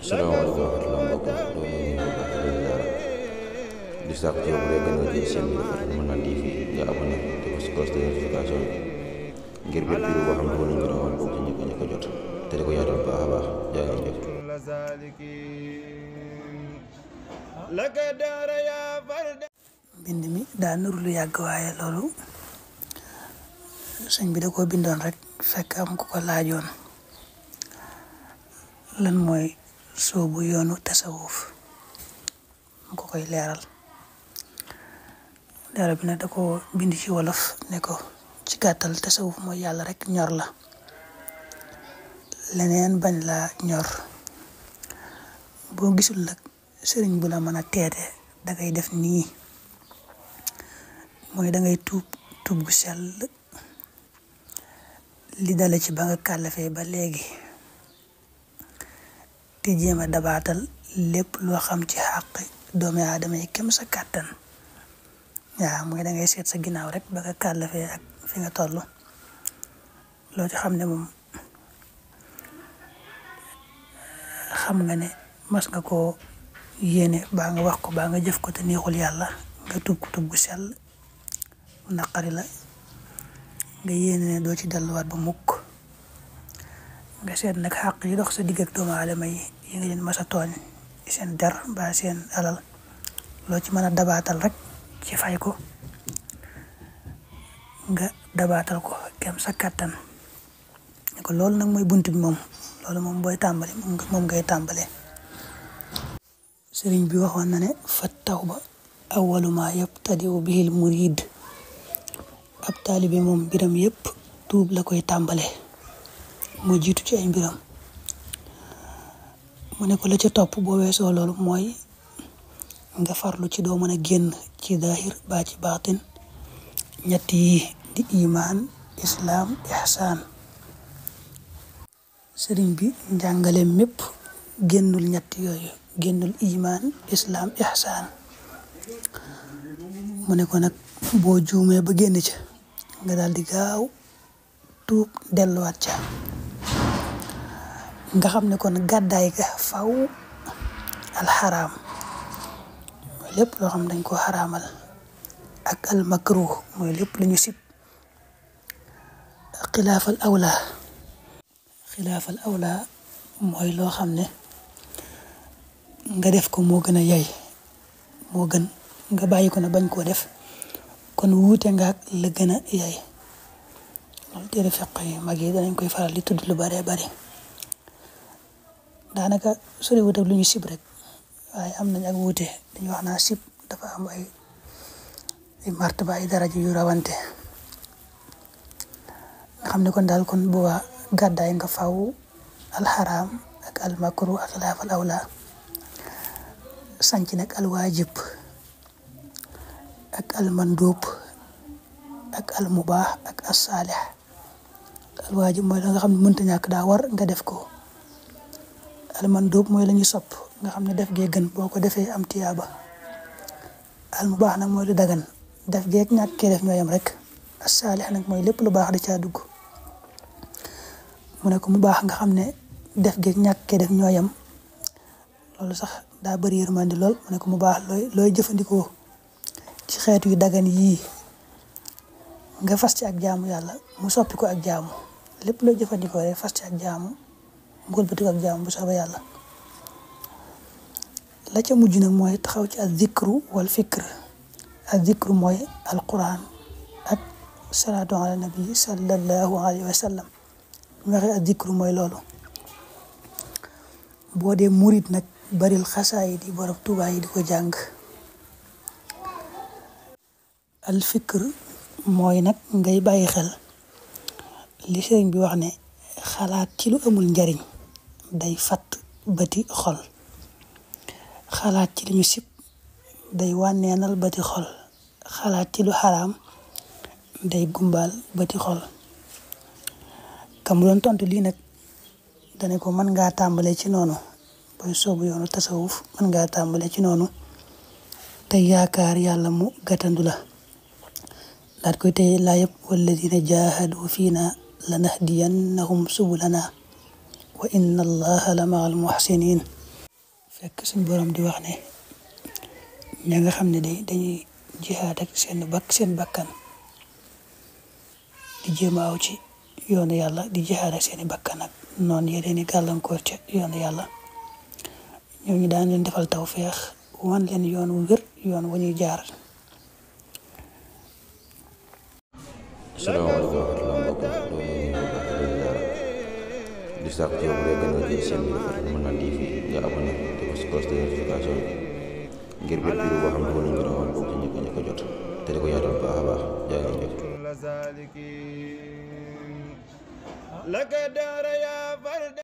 salaamaaleykum wa rahmatulah mbokk doo leen ñu bu baax leen daara di sàkk ci yow bu dee gën a jël seen bi dafa mën naa TV nga abonné te ko si cloche de notification ngir bépp vidéo boo xam ne wala ñu rawal boobu ci njëkk a jot te di ko yaatal bu baax a baax jaa ngeen jëf. mbind mi daa nuru lu yàgg waaye loolu sëñ bi da koo bindoon rek fekk am ku ko laajoon lan mooy soobu yoonu tasawuf mu ko koy leeral bi nag da ko bind ci wolof ne ko ci gàttal tasawuf mooy yàlla rek ñor la leneen bañ la ñor boo gisul nag sëriñ bu la mën a teete dangay def nii mooy dangay tuub gu sell li dale ci ba nga kàllafee ba léegi te jéem a dabaatal lépp loo xam ci xàq doomi aadama yi kem sa kàttan waaw mooy dangay seet sa ginnaaw rek ba nga kàllafee ak fi nga toll loo ci xam ne moom xam nga ne mas nga koo yéene baa nga wax ko baa nga jëf ko te neexul yàlla nga tuub gu sell naqari la nga yéene ne doo ci delluwaat ba mukk nga seet nag xàq yi dox sa digg ak doomu aadama yi nga leen mas a tooñ seen der ba seen alal loo ci mën a dabaatal rek ci fay ko nga dabaatal ko kem sa kàttan ne ko loolu nag mooy bunt bi moom loolu moom booy tàmbali moom ngay tàmbalee sëriñ bi waxoon na ne fa tawba awwalu maa yabtadi'u bihil murid ab taalibe moom mbiram yépp tuub la koy tàmbalee moo jiitu ci ay mbiram mu ne ko la ca topp boo weesoo loolu mooy nga farlu ci doo mën a génn ci daahir baa ci baatin ñett yi di imaan islaam ihsaan sëriñ bi njàngale mépp génnul ñett yooyu génnul imaan islaam ihsaan mu ne ko nag boo juumee ba génn ca nga daal di gaaw tuub delluwaat ca nga xam ne kon gàddaay ga faw alxaraam mooy lépp loo xam dañ ko xaraamal ak almakruh mooy lépp lu ñu sib xilaafal awla mooy loo xam ne nga def ko moo gën a yey moo gën nga bàyyi ko na bañ koo def kon wuute nga ak la gën a yey loolu téere fiq yi mag yi danañ koy faral di tudd lu bare bari daanaka sori wuute lu ñu sib rek waaye am nañ ak wuute dañu wax naa sib dafa am ay martaba ay daraja yu rawante nga xam ne kon daal kon boobaa gàddaay nga faw alxaraam ak almakru ak xilaafal awla sanc nag alwaajib ak almandóob ak almubaax ak assaalix alwaajib mooy la nga xam ne mënta ñàkk daa war nga def ko almandóob mooy la ñu sopp nga xam ne def gee gën boo ko defee am tiyaaba almubaax nag mooy lu dagan def gee ak ñàkk kee def ñooyam rek assaalix nag mooy lépp lu baax da caa dugg mu ne ko mu baax nga xam ne def gee ak ñàkk kee def ñooyam loolu sax daa bëri yërmandi lool mu ne ko mu baax looy jëfandikoo ci xeetu yu dagan yii nga fas ci ak jaamu yàlla mu soppi ko ak jaamu lépp looy jëfandikoo rek fas ci ak jaamu mu wëlbati ko ak jaamu bu soobee yàlla la ca mujj nag mooy taxaw ci al zikru wal fikr al zikru mooy alquran ak salaatu ala nabi sallallahu alayhi wa sallam ñu waxee al zikru mooy loolu boo dee murit nag baril xasaayid yi borom Tuubaa yi di ko jàng al fikr mooy nag ngay bàyyi xel li sëriñ bi wax ne xalaat ci lu amul njariñ day fatt bëti xol xalaat ci li ñu sib day wànneenal bëti xol xalaat ci lu xaraam day gumbaal bëti xol kam doon tontu lii nag dane ko mën ngaa tàmbalee ci noonu booy soobu yoonu tasawuf mën ngaa tàmbalee ci noonu te yaakaar yàlla mu gàttandu la daat koy tey laa yëpp walladina jaahadu fiina lanahdiyannahum subulana wa inna allaha la maa al muhsinin fekk suñ borom di wax ne ña nga xam ne dañuy jihaad ak seen bakkan di jéem a aw ci yoonu yàlla di jihaad ak seeni bakkan ak noonu yeneen i gàllankoor ca yoonu yàlla ñooñu daan leen defal tawfeex wan leen yoon wu wér yoon wu ñuy jaar. asalaamaaleykum wa rahmatulah mbokk di sàkk ci yow bu dee gën a jël seen bi dafa Manane TV nga abonné te bës cloche de notification ngir bépp vidéo boo xam ne nañ ko rawal bokk ci ñëkk a jot te di ko yaatal baax a baax jaa ngeen jëf.